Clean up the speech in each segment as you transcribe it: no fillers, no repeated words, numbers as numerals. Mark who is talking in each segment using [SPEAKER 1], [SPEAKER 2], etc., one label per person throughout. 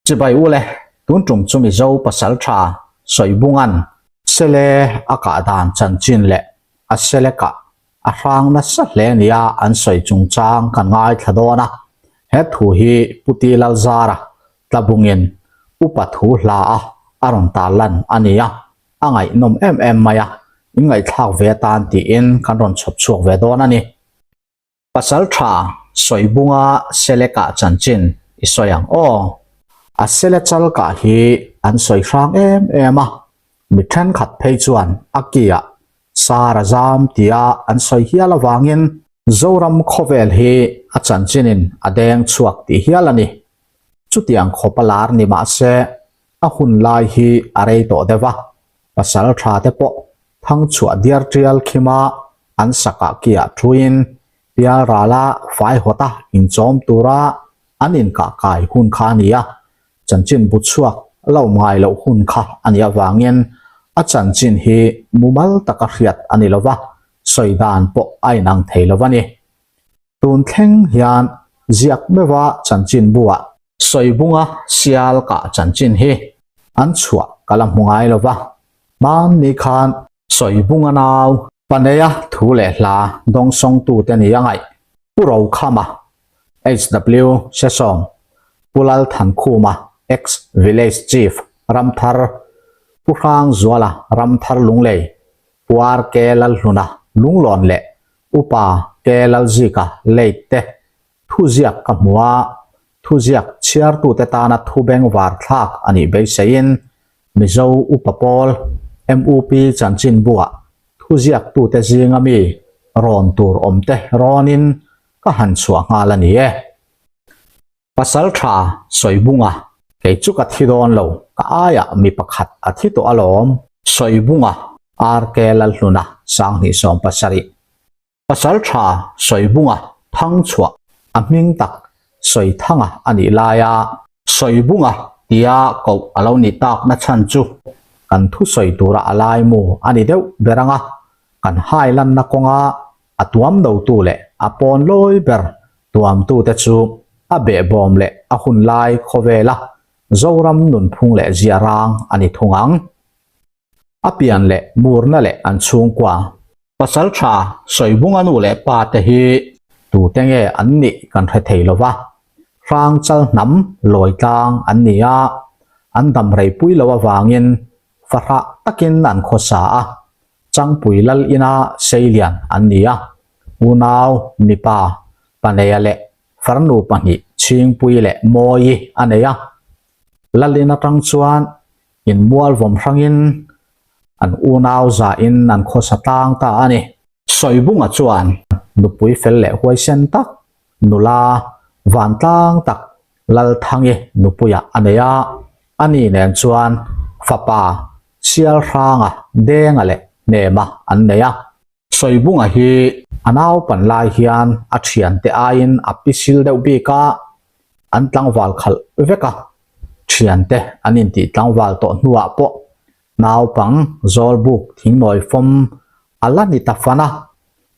[SPEAKER 1] Chibai ule, tun tum chu Mizo pasaltha Sawibungan sele a kah dan chanchin leh a sele kah a hrang nasa hle nia an sawi chungchang kan ngaithla dawn a, he thu hi Pu Ti Lalzara Tlabungin upa thu hla a a rawn tarlan a ni a, a ngaihnawm em em mai a, in ngaihthlak ve atan tiin kan rawn chhawp chhuak ve dawn a ni. Pasal tha Sawibunga sele kah chanchin i sawi ang aw. A sele chal kah hi an sawi hrang em em a, mi thenkhat phei chuan a kiah sar a zam tia an sawi hial avangin Zoram khawvel hi a chanchinin a deng chhuak tih hial a ni. Chutiang khawp a lar ni mah se a hun lai hi a rei tawh deuh a, pasal tha te pawh thang chhuah diar tial khima an sakah kiah thuin pial rala fai hawta inchawm tura an inkah kai hun kha a ni a, chanchin bu chhuak lo ngai loh hun kha a nih avangin a chanchin hi mumal taka hriat a ni lova, sawi dan pawh a inang thei lo a ni. Tun thleng hian ziak meuha chanchin buah Sawibunga sial kah chanchin hi an chhuah ka la hmu ngai lo va, hmanni khan Sawibunga nau Paneia thu leh hla dawngsawngtute ni a ngaih Pu Rokhama, HW Sesawng, Pu Lalthankhuma, Ex Village Chief, Ramthar, Pu Hrangzuala, Ramthar Lunglei, Pu RK Lalhluna, Lunglawn leh Upa K Lalzika, Late te Thuziak ka hmu a, thuziak chhiartute tana thu bengvar thlak a nih beiseiin Mizo Upa Pawl, MUP, chanchinbuah thuziaktute zinga mi rawn tur awmte rawnin ka han chhuah nghal a ni e. Pasal tha Sawibunga, kei chu ka thi dawn lo, ka aiah mi pakhat a thi tawh alawm. Sawibunga, RK Lalhluna, 2017. Pasal tha Sawibunga thangchhuah a hming tak Sawithanga a nih laia Sawibunga tia koh a lo nih tak na chhan chu kan thusawi tura a laimu a ni deuh ber ang a, kan hailanna kawnga a tuam dotu leh a pawn lawi ber tuamtute chu a behbawm leh a hunlai khawvela Zoram nunphung leh ziarang a ni thung ang. A pian leh murna leh an chhungkua. Pasal tha Sawibunga nu leh pa te hi tute nge an nih kan hre thei lo va, Hrangchal hnam lawi tlang an ni a, an dam rei pui lo avangin fahrah takin an khawsa a, Changpui lal ina seilian an ni a, unau, mipa, Paneia leh farnu pahnih Chhingpui leh Mawii a nei a, lal in atang chuan Inmual vawm hrangin an unau zahin an khawsa tlang ta a ni. Sawibunga chuan nupui fel leh huaisen tak, nula vantlang tak Lalthangi nupuiah a nei a, ani nen chuan fapa Sialhranga, Denga leh Hnema an nei a. Sawibunga hi a naupan lai hian a thiante aiin a pisil deuh bik a, an tlangval khalh vek a, thiante an intih tlangval tawh hnuah pawh naupang zawlbuk thingnawi fawm a la ni ta fan a,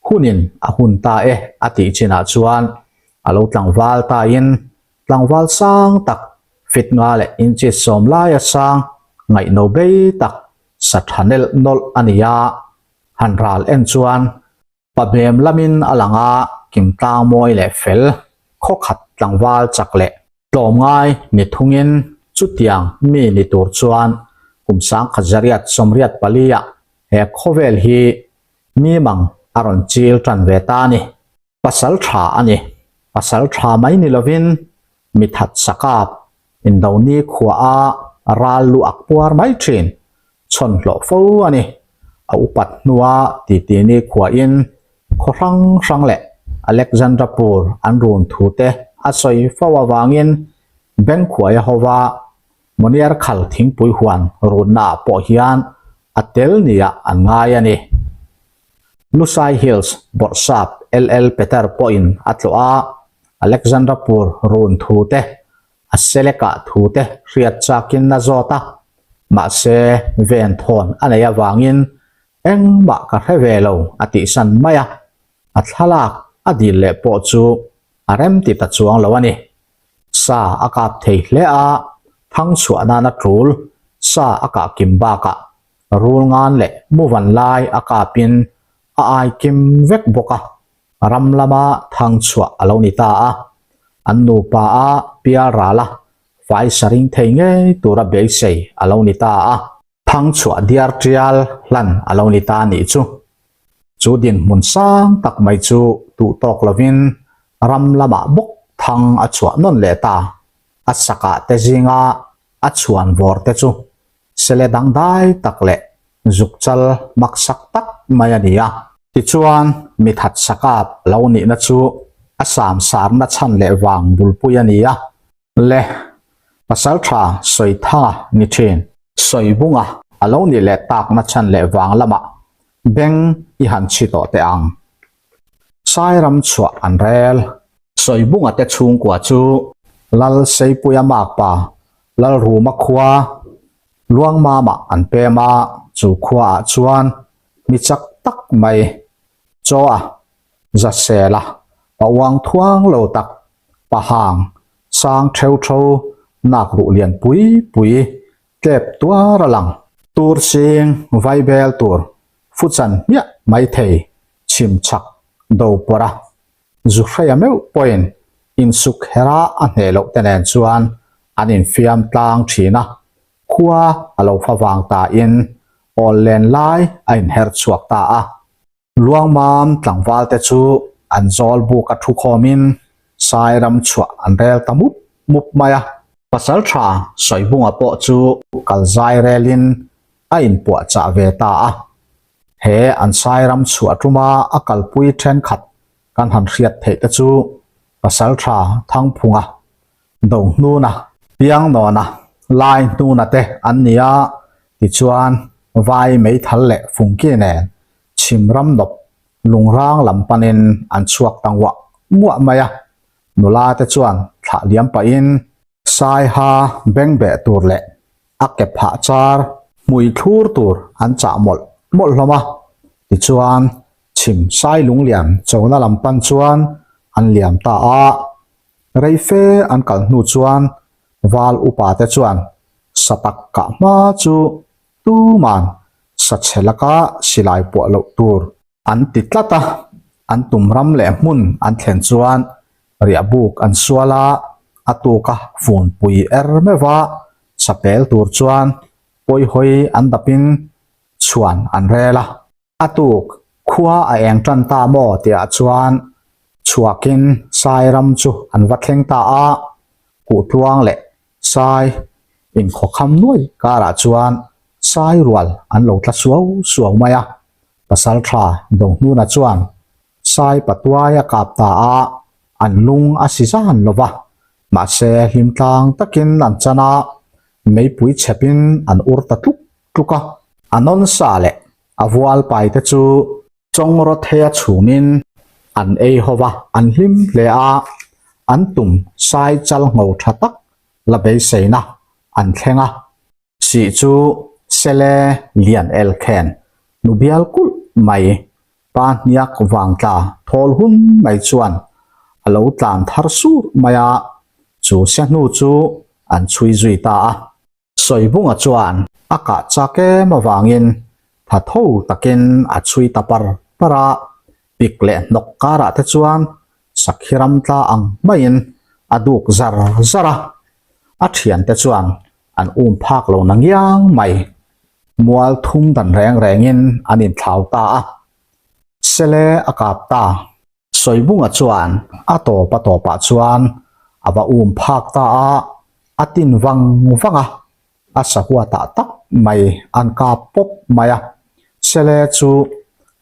[SPEAKER 1] hunin a hun ta e a tih chinah chuan a lo tlangval tain tlangval sang tak fit nga leh inches sawm laia sang ngaihno bei tak sa tha nelh nawlh a ni a. Han ral en chuan pabem lamin a lang a, kimtlang mawi leh fel, khawkhat tlangval chak leh tlawmngai ni thungin chutiang mi ni tur chuan kum 1984 ah he khawvel hi mi mang a rawn chil tan ve ta a ni. Pasal tha a ni. Pasal tha mai ni lovin mi that sakap Indoni khua a ral lu ak puar mai thin, chhawn hlawh fo a ni. A upat hnua titi ni khua in khaw hrang hrang leh Alexandrapur an run thu te a sawi fo avangin Bengkhuaia hova Moniar khal thingpui huan runna ah pawh hian a tel nia an ngai a ni. Lusai Hills bawrhsap LL Peter pawhin a tlawh a, Alexandrapur run thu te a selekah thu te hriat chakin a zawt a. Mahse, venthawn a neih avangin engmah ka hre ve lo a tihsan mai a, a thlalak a dil leh pawh chu a rem ti ta chuang lo a ni. Sa a kap thei hle a, thang chhuah nana tul sa a kah kim bakah rul ngan leh muvan lai a kapin a ai kim vek bawk a, ram lama thang chhuah a lo ni ta a, an nupa a pial ral a, fai sa ring thei ngei tura beisei a lo ni ta a. Thang chhuah diar tial hlan a lo ni ta nih chu. Chu dinhmun sang tak mai chu duh tawk lovin ram lamah bawk thang a chhuah nawn leh ta. A sakah te zinga a chhuan vawr te chu sele dangdai tak leh zuk chal maksak tak mai a ni a. Tichuan, mi that sakap lo nihna chu a samsarna chhan leh vang bulpui a ni a. Le, pasaltha Sawithanga ni thin. Sawibunga a lo nih leh takna chhan leh vang lamah beng i han chhi tawh teh ang. Sairam chhuah an rel. Sawibunga te chhungkua chu Lal Seipuia makpa Lalruma khua Luangmamah an pem a, chu khuaah chuan mi chak tak mai chaw a Zasela pa uang thuang lo tak pahang sang theu tho nak ruh lian pui pui tlep tuar a lang. Tur sing vai bel tur fuchan hmiah mai thei chhim chhak do pawrh a, zu hreia meuh pawhin insuk hera a hneh loh te nen chuan an infiam tlang thin a, khua a lo fa vang ta in awl len lai a inher chhuak ta a. Luangmam tlangval te chu an zawl buk a thu khawmin Sairam chhuah an rel ta mup mup mai a. Pasaltha Sawibunga pawh chu kal zai relin a inpuahchah ve ta a. He an Sairam chhuah tuma a kalpui thenkhat kan han hriat theih te chu Pasaltha Thangphunga, Dohnuna, Piangnawna, Laihnuna te an ni a, tichuan Vai Meithal leh Fungki nen chhim ram nawp lungrang lam panin an chhuak ta nguah nguah mai a, nula te chuan thlah liam pahin Saiha bengbeh tur leh a ke phah char hmui thlur tur an chah mawlh mawlh hlawm a, tichuan chhim sai lunglian chona lam pan chuan an liam ta a, rei fe an kal hnu chuan val upa te chuan satak kah hma chu tuman sachhe laka silai puah loh tur an ti tlat a, an tum ram leh hmun an thlen chuan riahbuk an sual a, a tuka funpui er meuh va sapel tur chuan pawihawi an dapin chhuan an rel a. A tuk khua a eng tan ta maw tihah chuan chhuakin Sai ram chu an va thleng ta a, Kuhtluang leh Sai inkhawkham nuai karah chuan Sai rual an lo tla suau suau mai a, Pasaltha Dohnuna chuan Sai patuai a kap ta a, an lung a si zan lo va, mahse hlim tlang takin an chan a, meipui chhepin an ur ta tluk tluk a. A nawnsa leh a vual pai te chu chawngrawt heia chhumin an ei ho va, an hlim hle a, an tum sai chal ngho tha tak la beiseina an thleng a. Sih chu Sele lian el khen nu bial kulh mai pa hniak vang tla thawl hun mai chuan a lo tlan thar sur mai a, chu se hnu chu an chhui zui ta a. Sawibunga chuan a kah chak em avangin tha tho takin a chhui ta par par a, pik leh hnawk karah te chuan sakhi ram tla ang maiin a duk zar zar a, a thiante chuan an um phak lo na ngiang mai. Mual thum dan reng rengin an inthlau ta a, Sele a kap ta. Sawibunga chuan a tawp a tawpah chuan a va um phak ta a, a tin vang vang a, a sahua tah tak mai an kap pawp mai a, Sele chu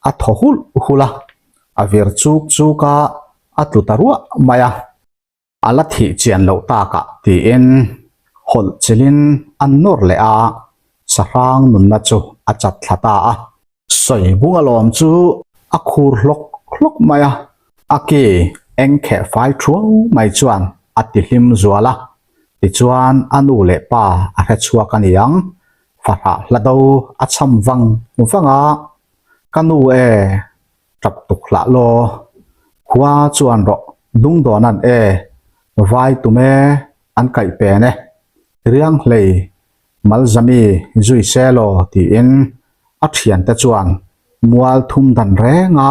[SPEAKER 1] a thaw hulh hulh a, a vir chuk chuk a, a tlu ta ruah mai a. A la thih chian loh takah tiin hawlh chilhin an nawr leh a, sahrang nunna chu a chat thla ta a. Sawibunga lawm chu a khur hlawk hlawk mai a, a ke eng kheh fai thuau mai chuan a ti hlim zual a, tichuan a nu leh pa a hre chhuak a ni ang. Fahrah hla do a cham vang vang a, Ka nu e, tap tuk hlah law. Khua chuan rawh dungdawn an e, vai tum e, an kaih pen e, riang hlei Malzami zui se law tiin a thiante chuan mual thum dan renga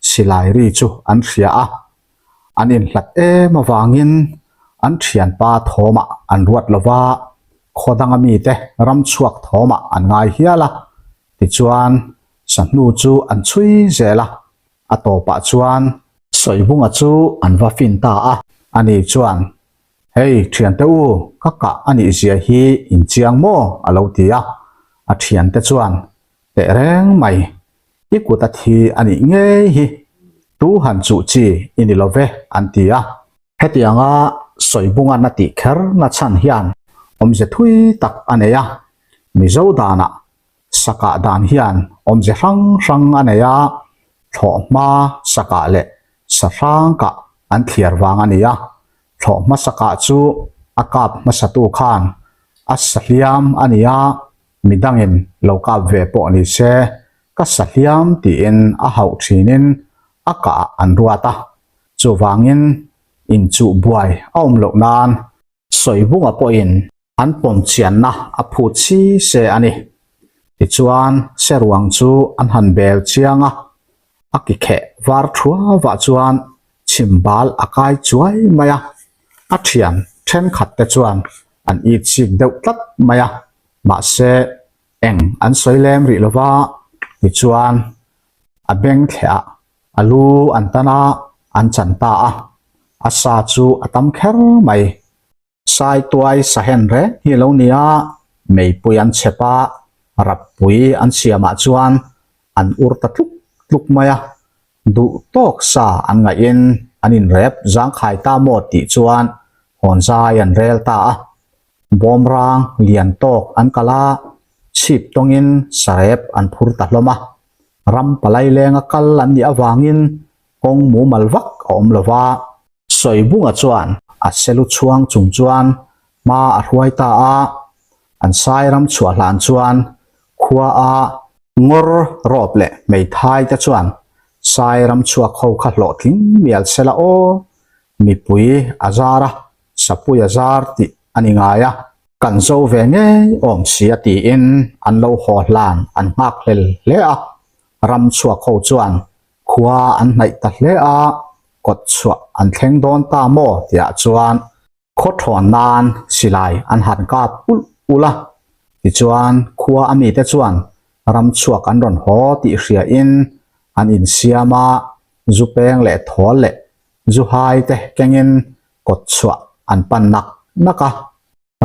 [SPEAKER 1] silai ri chu an hria a. An inhlat em avangin an thianpa thawmah an ruat lo va, khaw danga mite ram chhuak thawmah an ngai hial a. Tichuan, sahnu chu an chhui zel a, a tawpah chuan Sawibunga chu an va fin ta a, ani chuan, Hei, thiante u, ka kah a nih zia hi in chiang maw? a lo ti a. A thiante chuan, Teh reng mai, i kut a thi a nih ngei hi, tu han chuh chi i ni lo ve, an ti a. Hetianga Sawibungan a tih kher na chhan hian awmze thui tak a nei a, Mizo danah sakah dan hian awmze hrang hrang a nei a, thlawhhma sakah leh sa hrangkah an thliar vang a ni a, thlawhhma sakah chu a kap hmasatu khan a sa hliam a ni a, midangin lo kap ve pawh ni se ka sa hliam tiin a hauh thinin a kah an ruat a, chuvangin inchuh buai a awm loh nan Sawibunga pawhin an pawm chianna a phut si se a ni. Tichuan, Seruang chu an han bel chiang a, a ki kheh var thuavah chuan chhimbal a kai chuai mai a, a thian thenkhat te chuan an it chik deuh tlat mai a, mahse eng an sawi lem rih lova, tichuan a beng thleh ah a lu an tan a, an chan ta a, a sa chu a tam kher mai. Saituai sahen reng hi a lo ni a, meipui an chhep a, rappui an siamah chuan an ur ta tluk tluk mai a, duh tawk sa an ngaihin an inrep zangkhai ta maw tih chuan hawnzai an rel ta a, bawmrang lian tawk an kal a, chhip tawngin sarep an phur ta hlawm a, ram palai lenga kal an nih avangin kawng mumal vak a awm lo va. Sawibunga chuan a selu chhuang chung chuan hma a hruai ta a, an sai ram chhuah hlan chuan khua a ngawr rawp leh hmeithai te chuan sai ram chhuak ho kha hlawhtling mial sela aw, mipui a zar a, sapui a zar tih a ni ngai a, kan zo ve ngei awm si a tiin an lo haw hlan an nghak hlel hle a, ram chhuak ho chuan Khua an hnaih ta hle a, kawt chhuah an thleng dawn ta maw tihah chuan khaw thawn nan silai an han kap ulh ulh a. Tichuan khua a mite chuan ram chhuak an rawn haw tih hriain an insiam a, zu peng leh thawl leh zu hai te kengin kawt chhuah an pan nak nak a.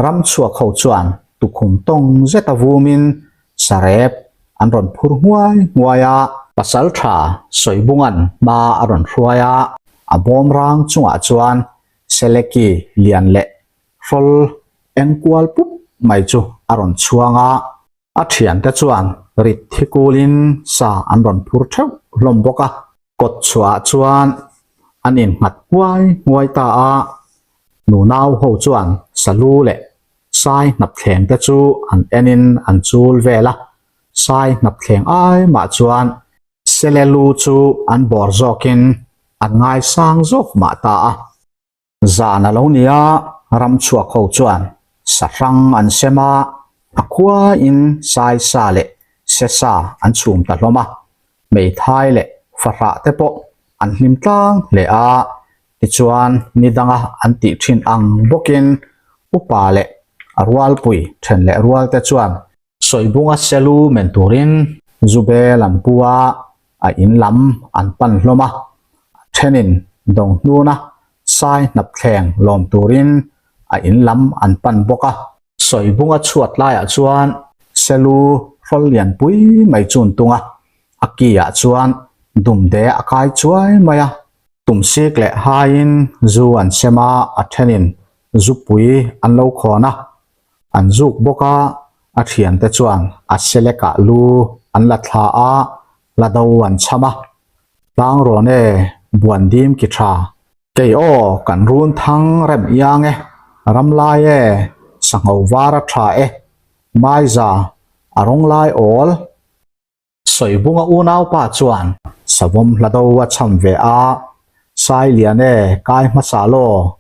[SPEAKER 1] Ram chhuak ho chuan tukhum tawng zeta vumin sarep an rawn phur nghuai nghuai a. Pasaltha Sawibungan hma a rawn hruai a, a bawmrang chungah chuan Seleki lian leh hrawl eng kual pup mai chu a rawn chhuang a. A thiante chuan rit thi kulin sa an rawn phur theuh hlawm bawk a. Kawt chhuahah chuan an innghat nguai nguai ta a, nunau ho chuan salu leh sai hnapthleng te chu an enin an chul vel a, sai hnapthleng ai mah chuan sele lu chu an bawr zawkin an ngaisang zawk mah ta a. Zan a lo ni a, ram chhuak ho chuan sa hrang an sem a, a khuain sai sa leh se sa an chhum ta hlawm a, hmeithai leh fahrah te pawh an hlim tlang hle a, tichuan ni danga an tih thin ang bawkin upa leh a rualpui then leh rual te chuan Sawibunga selu men turin Zubel an pu a, a in lam an pan hlawm a, a thenin dawnghnuna sai hnapthleng lawm turin a in lam an pan bawk a. Sawibunga chhuat laiah chuan selu hrawl lian pui mai chu an tung a, a ki ah chuan dumde a kai chuai mai a. Tumsik leh haiin zu an sem a, a thenin zupui an lo khawn a, An zuk bawk a, a thiante chuan a selekah lu an la thla a, la do an chham a. Tlangrawn e, buan dim ki tha. Kei aw, kan run thang rem iang e, ram lai e, sangho var a tha e, maiza. A rawng lai awl. Sawibunga unaupa chuan savawm hla do a cham ve a, Sailian e, kai hmasa law,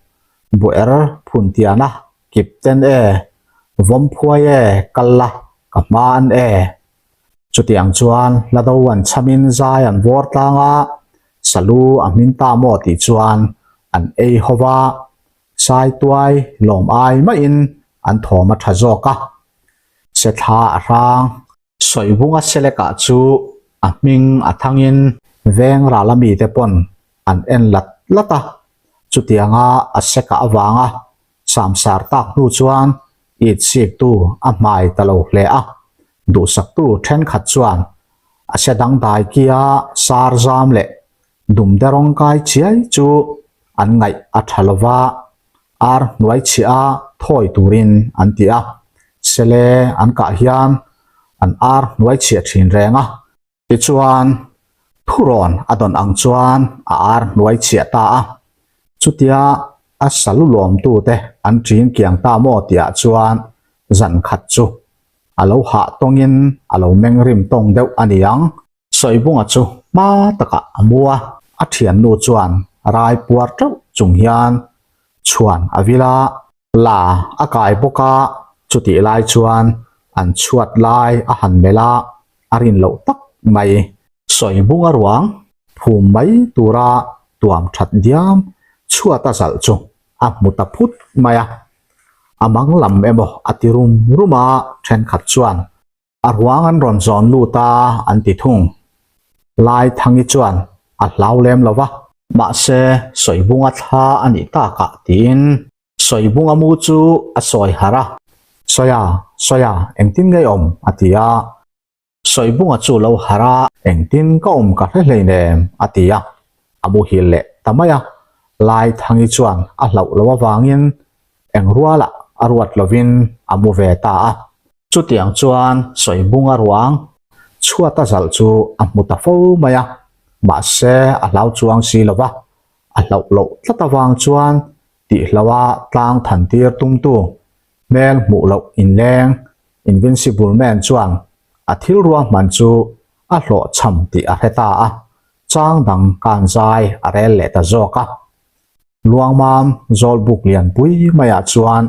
[SPEAKER 1] Buer phuntiana kip ten e, Vawmphuai e, kal la, ka hma an e. Chutiang chuan hla do an chamin zai an vawr tlang a, salu a hmin ta maw tih chuan an ei ho va, Saituai lawm ai maiin an thawm a tha zawk a, Sethla a hrang. Sawibunga Seleka chu a hming a thangin veng rala mite pawn an en lat lat a, chutianga a seka avanga samsar tak hnu chuan it siktu a hmai ta lo hle a, duhsaktu thenkhat chuan a se dangdai kia sar zam leh dumde rawng kai chiai chu an ngaih a tha lova, ar hnuai chhiah a thawi turin an ti a, sele an kah hian an ar hnuai chhiah thin reng a. Tichuan, thurawn a dawn ang chuan a ar hnuai chhiah ta a, chutia a salu lawmtute an ṭin kiang ta maw tihah chuan zan khat chu a lo hah tawngin a lo meng rim tawng deuh a ni ang. Sawibunga chu hma takah a mu a, a thiannu chuan rai puar teuh chung hian chhuan a vil a, la a kai bawk a, chutih lai chuan an chhuat lai a han melh a, a rin loh tak mai. Sawibunga ruang phum mai tura tuam that diam chhuat a zalh chu a hmu ta phut mai a, a mang lam emaw a ti rum rum a, thenkhat chuan A ruang an rawn zawn lut a an ti thung. Laithangi chuan a hlau lem lo va. Mahse, Sawibunga thla a nih takah tiin Sawibunga mu chu a sawi harh a. Sawia, Sawia, engtin nge i awm? a ti a. Sawibunga chu lo harh a. Engtin ka awm ka hre hleinem, a ti a. A muhil leh ta mai a. Laithangi chuan a hlauh loh avangin eng rualah a ruat lovin a mu ve ta a. Chutiang chuan Sawibunga ruang chhuat a zalh chu a hmu ta fo mai a, mahse a hlau chuang si lo va, a hlauh loh tlat avang chuan tihloha tlang than tir tumtu hmel hmuh loh inleng Invincible Man chuan a thil ruahman chu a hlawhchham tih a hre ta a, chang dang kan zai a rel leh ta zawk a. Luangmam Zawlbuk lianpui maiah chuan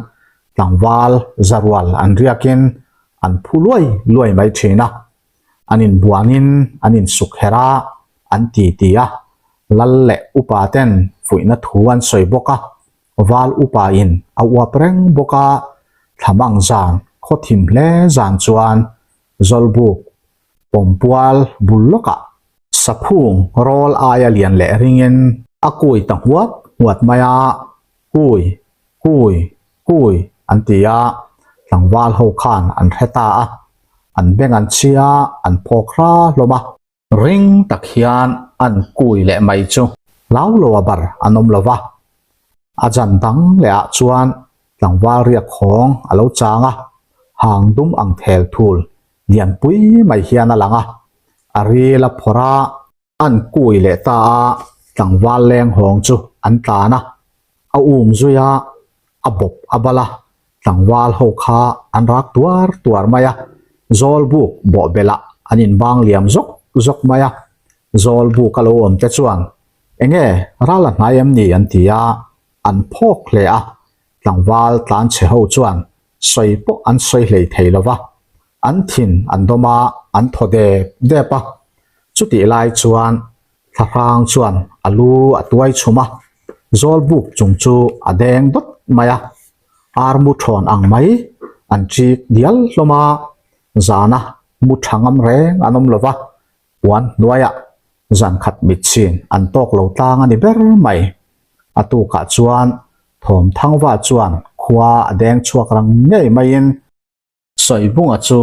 [SPEAKER 1] tlangval zarual an riakin an phu luai luai mai thin a, an inbuanin an insuk herh a, an ti ti a, lal leh upa ten fuihna thu an sawi bawk a, val upa in a uap reng bawk a, thlamang zan khaw thim hle zan chuan Zawlbuk Pawmpual bul lawkah saphung rawl aia lian leh ringin a kui ta nghuat nghuat mai a, kui, kui, kui an ti a, tlangval ho khan an hre ta a, an beng an chhia an phawk hra hlawm a. Ring tak hian an kui leh mai chu hlau lo a bar an awm lo va, a jan dang leh ah chuan tlangval riak hawng a lo chang a, hang dum ang thel thul lianpui mai hian a lang a, a ril a phawrh a, an kui leh ta a, tlangval leng hawng chu an tlan a, a um zui a, a bawp a bal a, tlangval ho kha an rak tuar tuar mai a, Zawlbuk bawhbelh ah an inbang liam zawk zawk mai a, Zawlbuk a lo awm te chuan enge ral a hnai em ni an ti a, an phawk hle a, tlangval tlan chhe ho chuan sawi pawh an sawi hlei thei lo va, an thin an dawm a, an thaw dep dep a. Chutih lai chuan thlahrang chuan a lu a tuai chhum a, zawlbuk chung chu a deng dawt mai a, ar mu thawn ang mai an chik dial hlawm a, zana mu tha ngam reng an awm lo va, Puan hnuaiah zan khat mitchhin an tawk lo tlang a ni ber mai. A tukah chuan Thawmthangva chuan khua a deng chhuak rang ngei maiin Sawibunga chu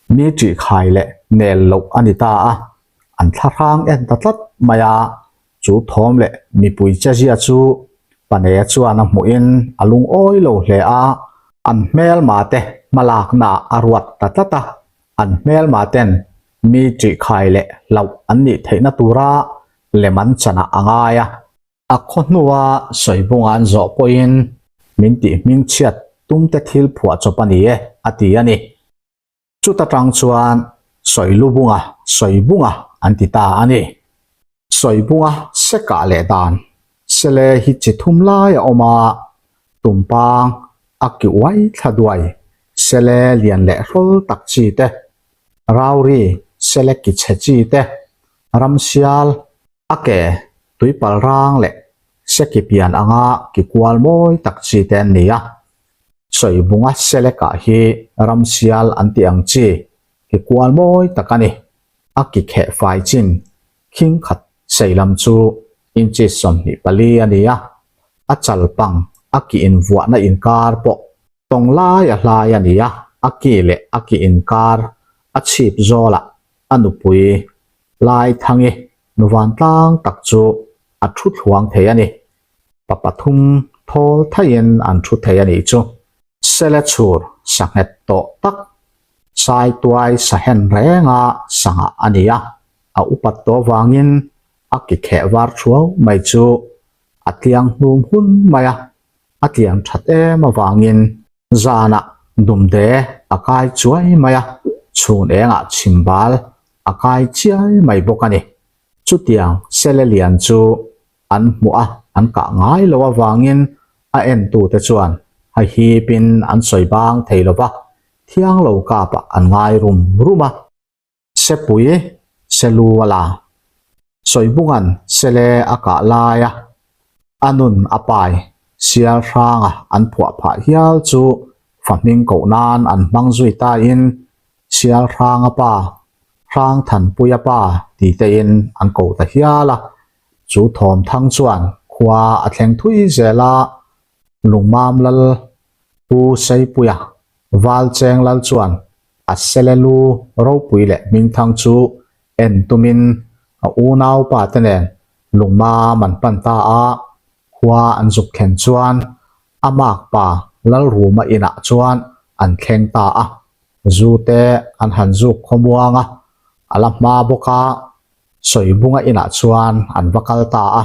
[SPEAKER 1] mi ṭihkhai leh nel loh a ni ta a, an thlahrang en ta tlat mai a, chu thawm leh mipui chezia chu Pane chuan a hmuhin a lungawi lo hle a, an hmelma te hmalaknaah a ruat ta tlat a, an hmelma ten Mi ṭihkhai leh hlauh an nih theihna tura lem an chanah a ngai a. A khaw hnua Sawibunga an zawh pawhin min tih hmingchhiat tumte thil phuah chawp a ni e, a ti a ni. Chuta tang chuan Sawilubunga, Sawibunga an ti ta a ni. Sawibunga se kah leh dan sele hi chi thum lai a awm a, tumpang a ki uai thla duai sele lian leh hrawl tak chi te, rauri sele ki chhe chi te, ramsial a ke tuipal rang leh seki pian anga ki kual mawi tak chi te an ni a. Sawibunga sele kah hi ramsial an tih ang chi ki kual mawi tak a ni. A ki kheh fai chin khing khat sei lam chu inches 24 a ni a, a chal pang a ki invuahna inkar pawh tawng lai a hlai a ni a, a ki leh a ki inkar a chhip zawlah a nupui Laithangi nu vantlang tak chu a thu thluang thei a ni. Pa pathum thawl thaiin an thu thei a nih chu. Sele chhur sanghet tawh tak Saituai sahen renga sangah a ni a, a upat tawh vangin a ki kheh var thuau mai chu a tliang hnum hun mai a, a tliang that em avangin zanah dumde a kai chuai mai a, chhun engah chhimbal a kai chiai mai bawk a ni. Chutiang Sele lian chu an hmuh a, an kah ngai lo avangin a entute chuan a hipin an sawi bang thei lo va, thiang lo kapah an ngai rum rum a. Sepui Selu a la. Sawibungan Sele a kah lai a, a nun a pai sial hranga an phuah phah hial chu fahming koh nan an hmang zui tain Sial hranga pa, hrang thanpuia pa ti tein an ko ta hial a. Chu thawm thang chuan khua a thleng thui zel a, Lungmam lal Pu Seipuia Val Cheng lal chuan a sele lu ropui leh hmingthang chu en tumin a unaupa te nen Lungmam an pan ta a, khua an zuk thlen chuan a makpa Lalruma inah chuan an thleng ta a, zu te an han zuk khawmuang a, a la hma bawk a, Sawibunga inah chuan an va kal ta a,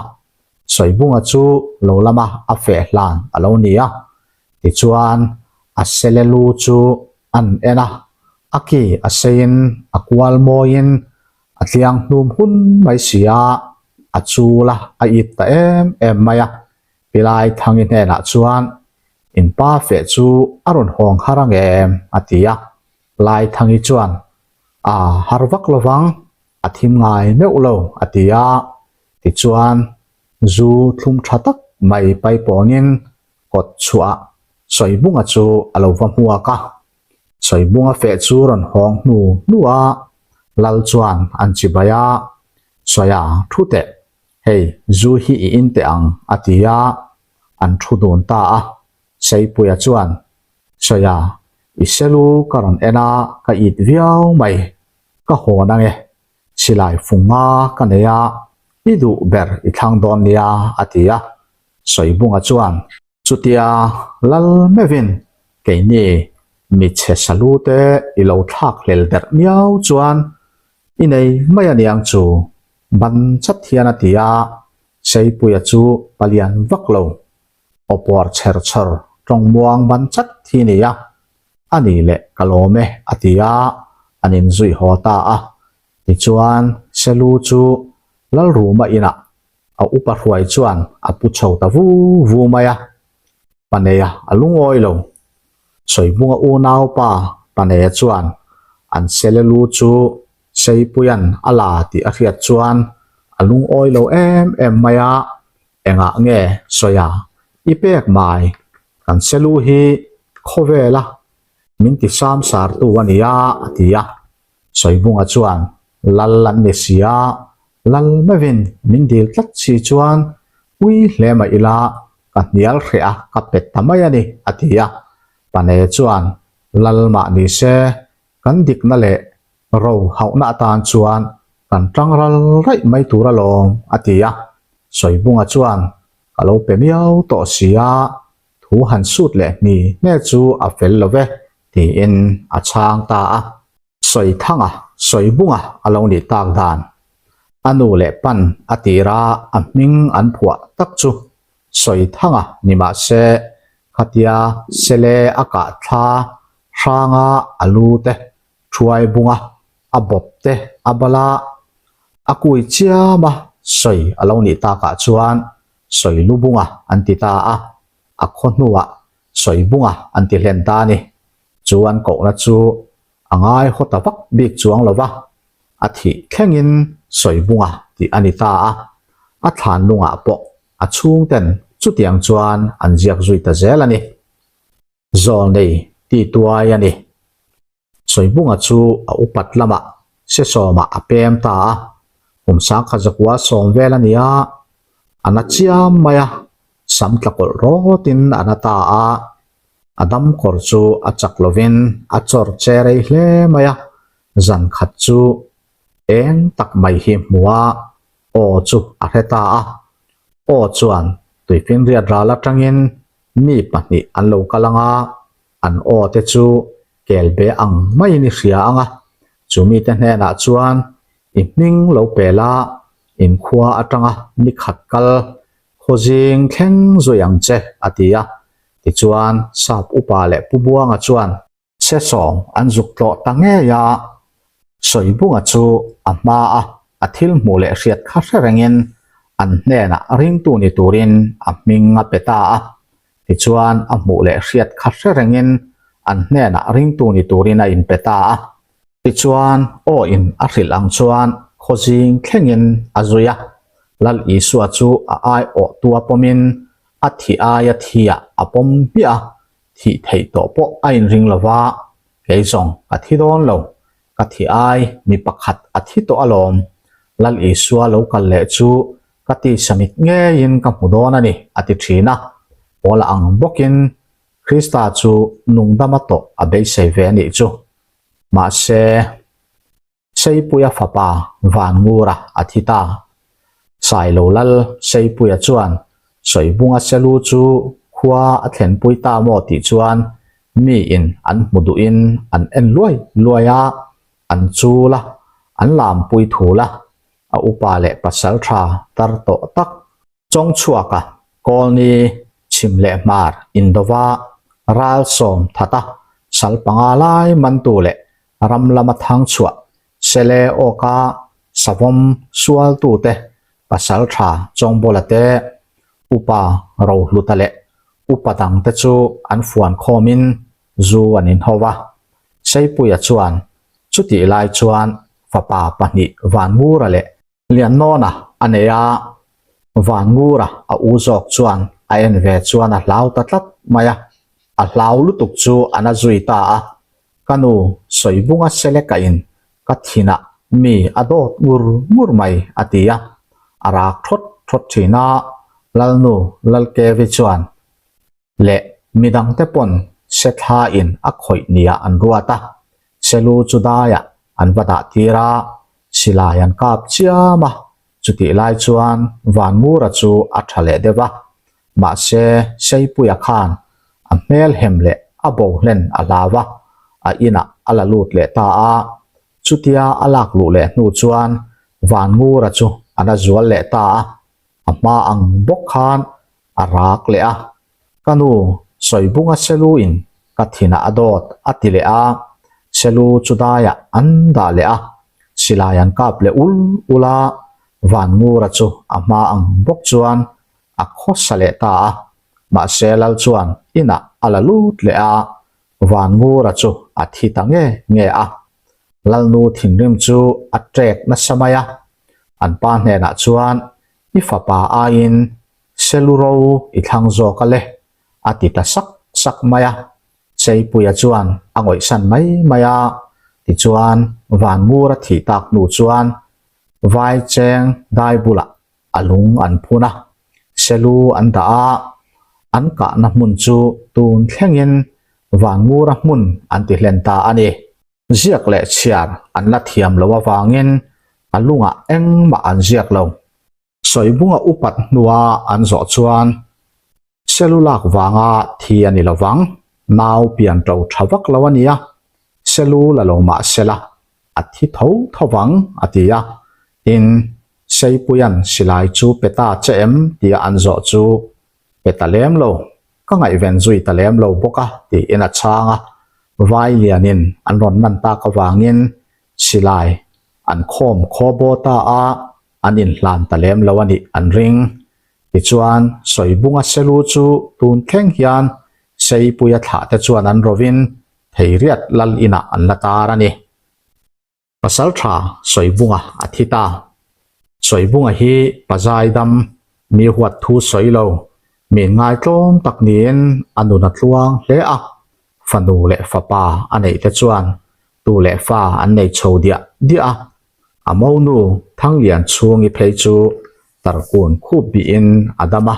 [SPEAKER 1] Sawibunga chu lo lama a feh hlan a lo ni a, tichuan a sele lu chu an en a, a ki a seiin a kual mawiin a tliang hnum hun mai si a, a chul a, a it ta em em mai a, Pilai Thangi hnenah chuan in pa feh chu a rawn hawng har ang em? a ti a, Laithangi chuan A har vak lovang, a thim ngai meuh lo a ti a, tichuan zu thlum tha tak mai paipawnin kawt chhuah Sawibunga chu a lo va hmuak a. Sawibunga feh chu rawn hawng hnu hnu a, Lal chuan an chibai a, Sawia thu teh, hei zu hi i in teh ang a ti a, an thu dun ta a. Seipuia chuan Sawia, i selu ka rawn en a, ka it viau mai. Ka hawn ang e. Silai funga ka nei a, i duh ber i thlang dawn nia, a ti a. Sawibunga chuan, Chutia lal meuhin keini michhe salu te i lo thlak hlel derh miau chuan i nei mai a niang chu, ban chat hian a ti a. Seipuia chu palian vak lo. Aw puar chher chhawr tawng muang ban chat hi ni a, a ni leh ka lawm e a ti a, an inzui haw ta a. Tichuan Selu chu Lalruma inah a upa hruai chuan a pu chho ta vu vu mai a, Paneia a lungawi lo. Sawibunga unaupa Paneia chuan an Sele lu chu Seipuia'n a la tih a hriat chuan a lungawi lo em em mai a, Engah nge sawi a? I pek mai, kan selu hi khawvela min ti sam sartu a nia a ti a. Sawibunga chuan lal an ni si a, lal meuhin min dil tlat si chuan ui hle mah ila ka hnial hreh a ka pet ta mai a ni a ti a. Pane chuan lal mah ni se kan dikna leh Ro hauhna atan chuan kan tang ral raih mai tur alawm, a ti a. Sawibunga chuan, Ka lo pe miau tawh si a, thu han sut leh hni hne chu a fel lo ve, tiin a chhang ta a. Sawithanga, Sawibunga a lo nih tak dan. A nu leh pan a tira a hming an phuah tak chu Sawithanga ni mah se, khatia sele a kah thla hranga a lu te. Thuai bunga a bawp te a bal a, a kui chiam a sawi a lo nih takah chuan sawi lu bunga an ti ta a, a khaw hnuah sawi bunga an ti hlen ta a ni. Chu an kohna chu a ngai haw ta vak bik chuang lo va, a thih thlengin sawi bunga tih a ni ta a, a thlan lungah pawh a chhungten chutiang chuan an ziak zui ta zel a ni. Zawlnei ti tuai a ni. Sawibunga chu a upat lamah Sesawmah a pem ta a, kum sangkhat zakua sawm vel a ni a, a na chiam mai a, sam tla kawlh rawtin a na ta a, a dam kawr chu a chak lovin a chawr che rei hle mai a, zan khat chu eng tak mai hi hmu a, aw chu a hre ta a, aw chuan tuifinriat ral atangin Mi pahnih an lo kal ang a, an aw te chu kel be ang maiin i hria ang a, chu mite hnenah chuan i hming lo pe la, inkhua atanga ni khat kal khawzing thleng zui ang che, a ti a. Tichuan, Sap upa leh Pu Buanga chuan. Sesawng an zuk tlawh ta ngei a, Sawibunga chu a hma a a thil hmuh leh hriat kha hre rengin an hnenah ringtu ni turin a hming a pe ta a. Tichuan a hmuh leh hriat kha hre rengin an hnenah ringtu ni turin a inpe ta a. Tichuan aw in a hrilh ang chuan khawzing thlengin a zui a, Lal Isua chu a aiawhtu a pawmin a thih aia thiah a pawm hmiah a, Thih theih tawh pawh a inring lo va, kei zawng ka thi dawn lo, ka thi ai mi pakhat a thi tawh alawm, Lal Isua lo kal leh chu ka tisa mit ngeiin ka hmu dawn a ni, a ti thin a. Paula ang bawkin Krista chu nungdama tawh a beisei ve a nih chu. Mahse. Seipuia fapa Vanngura a thi ta. Sailo lal Seipuia chuan Sawibunga selu chu khua a thlenpui ta maw tih chuan miin an hmu duhin an en luai luai a, an chul a, an lampui thul a, a upa leh pasal tha tar tawh tak Chawngchhuaka Kawlni chhim leh hmar indova ral sawm thata sal panga lai mantu leh ram lama thang chhuah sele awka savawm sualtute pasal tha Chawngbawla te, upa Rohluta leh upa dangte chu an fuan khawmin zu an inho va. Seipuia chuan chutih lai chuan fapa pahnih Vanngura leh Liannawna a nei a, Vanngura a u zawk chuan a en ve chuan a hlau ta tlat mai a, a hlau lutuk chu a na zui ta a, Ka nu Sawibunga Seleka in ka thinah mi a dawt ngur ngur mai a ti a, a rak thawt thawt thin a, Lalnu Lalkevi chuan leh midangte pawn Sethla in a khawih nia an ruat a, Selu chu daiah an va dah tir a, silai an kap chiam a, chutih lai chuan Vanngura chu a tha leh deuh a, mahse Seipuia khan a hmel hem leh a bo hlen a hlau a, a inah a la lut leh ta a, chutia a lak luh leh hnu chuan Vanngura chu a na zual leh ta a, a hma ang bawk khan a rak leh a, Ka nu, Sawibunga Selu in ka thinah a dawt a ti leh a, Selu chu daiah an dah leh a, silai an kap leh ul ul a, Vanngura chu a hma ang bawk chuan a khawsa leh ta a, mahse Lal chuan inah a la lut leh a, Vanngura chu a thi ta nge nge a, Lalnu thinrim chu a trek nasa mai a, an pa hnenah chuan i fapa aiin Seluro i thlang zawk a le, a ti ta sak sak mai a. Seipuia chuan a ngawihsan mai mai a, tichuan Vanngura thih tak hnu chuan Vai cheng dai bulah a lung an phun a, Selu an dah a, an kahna hmun chu tun thlengin Vanngura hmun an ti hlen ta a ni. Ziak leh chhiar an la thiam lo avangin a lungah engmah an ziak lo. Sawibunga upat hnua an zawh chuan selu lak vanga thi a ni lovang, nau pian to tha vak lo a nia, selu la lo mah sela a thi tho tho vang a ti a, tin, Seipuia'n silai chu pe ta che em tia an zawh chu pe ta lem lo, ka ngaihven zui ta lem lo bawk a tiin a chhang a. Vai lianin an rawn man tak avangin silai an khawm khaw baw ta a, an inhlan ta lem lo a nih an ring. Tichuan, Sawibunga selu chu tun thleng hian Seipuia thlah te chuan an rovin Theiriat lal inah an la tar a ni. Pasaltha Sawibunga a thi ta. Sawibunga hi pazai dam, mi huat thu sawi lo, mi ngaitlawm tak niin a nun a tluang hle a, fanu leh fapa a neih te chuan tu leh fa an nei chho diah diah a, a monu Thanglian chhungi phei chu tarkun khup bihin a dam a,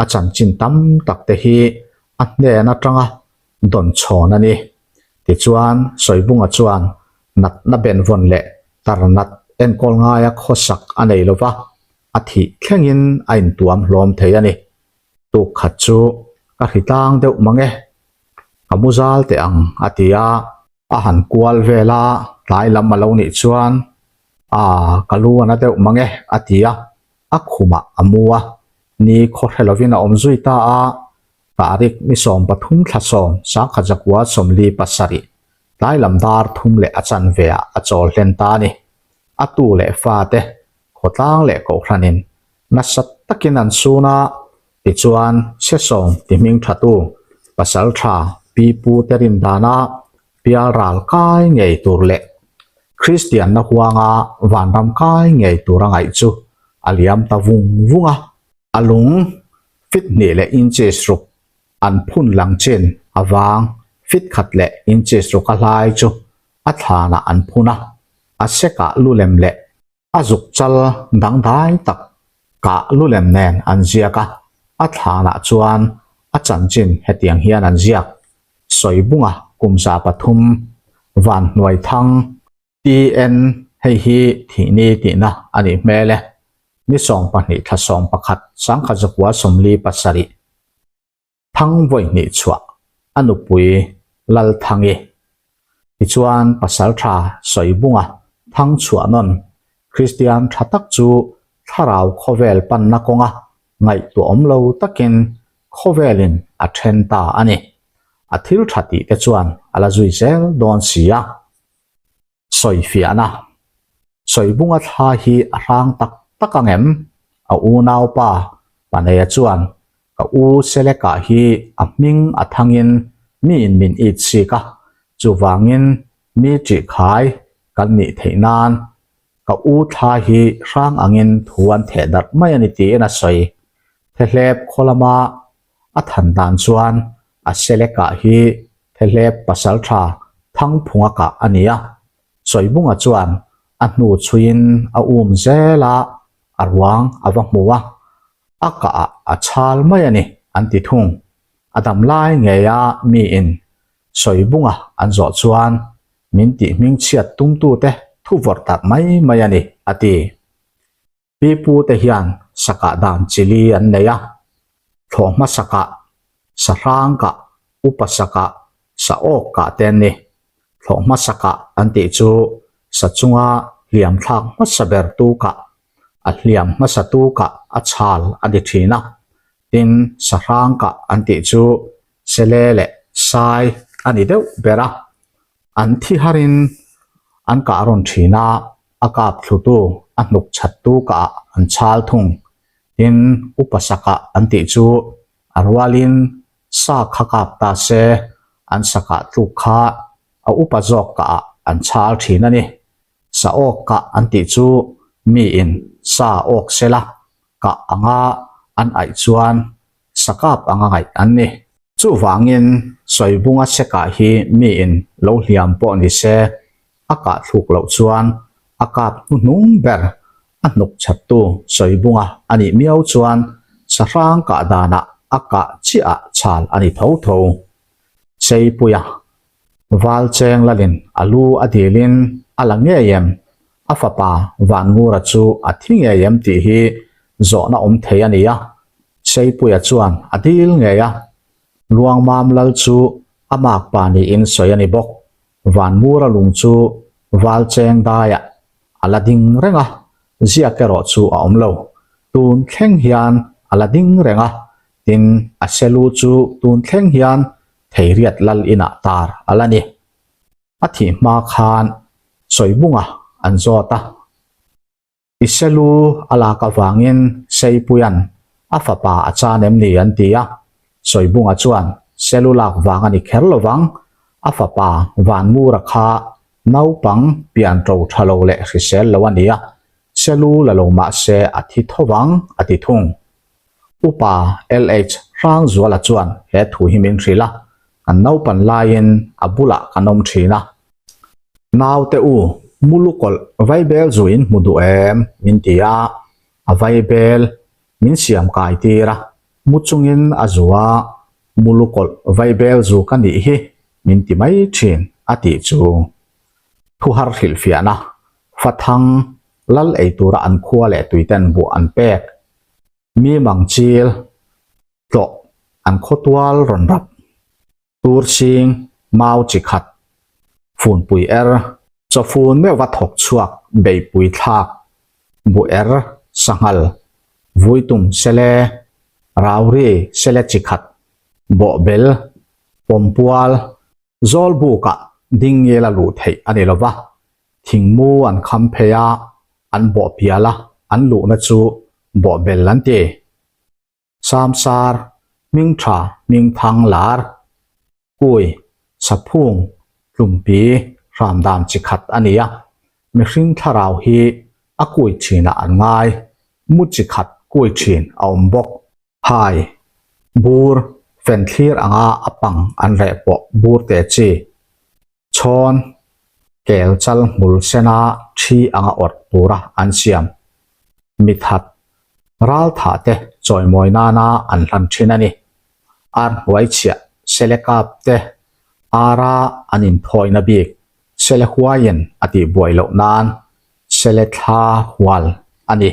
[SPEAKER 1] a chanchin tam tak te hi a hnen atanga dawn chhawn a ni. Tichuan, Sawibunga chuan natna benvawn leh tarnat enkawl ngaia khawsak a nei lo va, a thih thlengin a intuam hlawm thei a ni. Tuk khat chu ka hritlang deuh mang e, ka mu zal teh ang a ti a. A han kual vel a, tlai lam a lo nih chuan, Aa, ka lu a na deuh mang e a ti a, a khumah a mu a, ni khaw hre lovin a awm zui ta a, Tarik ni 13 thla 10 sangkhat 947 tlai lam dar thum leh a chanve ah a chawl hlen ta a ni. A tu leh fa te khawtlang leh kohhranin nasa takin an sun a, tichuan Sesawng ti hming thatu pasal tha Pi Pu te rin dana pial ral kai ngei tur leh Kristianna huanga vanram kai ngei tur a ngaih chu a liam ta vung vung a. A lung Fit hnih leh inches ruk an phun lang chin avang fit khat leh inches ruk a hlai chu a thlanah an phun a, a sekah lulem leh a zuk chal dangdai tak kah lulem nen an ziak a, a thlanah chuan a chanchin hetiang hian an ziak, Sawibunga kum 300 Vanhnuaithang. TN, Hei hi thihni tihna a nih hmel e. Ni 12 thla 11 1947 Thang vawihnih chhuah a nupui Lalthangi. Tichuan Pasaltha Sawibunga thang chhuah nawn Kristian tha tak chu thlarau khawvel panna kawnga ngaihtuah awm lo takin khawvelin a then ta a ni. A thil tha tih te chuan a la zui zel dawn si a. Sawifiahna, Sawibunga thla hi a hrang tak tak ang em? A unaupa Paneia chuan, Ka u Seleka hi a hming a thangin miin min it sik a, chuvangin mi ṭihkhai kan nih theih nan ka u thla hi hrang angin thu an theh darh mai a ni tiin a sawi. Thehlep khaw lama A than dan chuan a Seleka hi Thehlep pasaltha Thangphunga kah a ni a, Sawibunga chuan a hnu chhuiin a um zel a, a ruang a va hmu a, a kah ah a chhal mai a ni an ti thung. A dam lai ngeia miin Sawibunga an zawh chuan min tih hmingchhiat tumtute thu vawrh tak mai mai a ni a ti. Pipu te hian sakah dan chili an nei a, thlawh hmasakah, sahrangkah, upa sakah, sa awkkah te an ni. Thlawh hmasakah an tih chu sa chunga hliam thlak hmasa ber tu kah, a hliam hmasa tu kah a chhal a ni thin a. Tin, sahrangkah an tih chu sele leh sai a ni deuh ber a, an thi harin an kah rawn thin a. A kap thlutu, a hnuk chhattu kah an chhal thung. Tin, upa sakah an tih chu a rualin sa kha kap ta se, an sakah tluk kha a upa zawk kah an chhal thin a ni. Sa awk kah an tih chu miin sa awk sela kah anga an aih chuan sa kap anga ngaih an ni. Chuvangin, Sawibunga sekah hi miin lo hliam pawh ni se, a kah thluk loh chuan a kap hnuhnung ber a hnuk chhattu Sawibunga a nih miau chuan sahrang kah danah a kah chiah ah chhal a ni tho tho. Seipuia Valcheng lalin a lu a dilin a la ngei em? A fapa Vanngura chu a thi ngei em tih hi zawhna awm thei a ni a, Seipuia chuan a dil ngei a, Luangmam lal chu a makpa niin sawi a ni bawk. Vanmura lung chu Valcheng daiah a la ding reng a, ziak erawh chu a awm lo. Tun thleng hian a la ding reng a, tin a selu chu tun thleng hian Theiriat lal inah tar a la ni. A thih hma khan Sawibunga an zawt a. I selu a lak avangin Seipuia'n a fapa a chan em ni an ti a. Sawibunga chuan selu lak vang a ni kher lovang, a fapa Vanmura kha naupang pian ṭo ṭha lo leh hrisel lo a ni a, selu la lo mah se a thi tho vang a ti thung. Upa LH Hrangzuala chuan he thu hi min hrilh a, kan naupan laiin a bulah kan awm thin a. Naute u, Mulukawlh vaibel zu in hmu duh em? min ti a, a vaibel min siam kai tir a, mu chungin a zu a, Mulukawlh vaibel zu ka nih hi min ti mai thin a tih chu. Thuhar hrilhfiahna, Fathang Lal ei tura an khua leh tuiten buh an pek. Mi mang chil tlawh an khawtual rawn rap. Tur sing mau chi khat funpui er. Chawfun meuhva thawk chhuak beihpui thlak buh er sanghal vuitum sele rauri sele chi khat bawhbel pawmpual zawlbukah ding ngel a luh theih a ni lova. Thingmu an kham phei a, an bawh pial a, an luhna chu bawh bel an ti. Samsar, hming tha, hming thang lar, kui, saphung, tlumpi, hram dan chi khat a ni a, mihring thlarau hi a kui thinah an ngai, mu chi khat kui thin a awm bawk. Hai, bur, fenthlir anga a pang an reh pawh bur te chi. Chhawn, kel chal hmul sena thi anga awrh tura an siam. Mithat, ral thah te chawimawi nana an hlan thin a ni. Ar hnuai chhiah, sele kap te ara an inthawina bik, sele huaiin a tihbuai loh nan sele thla hual a ni.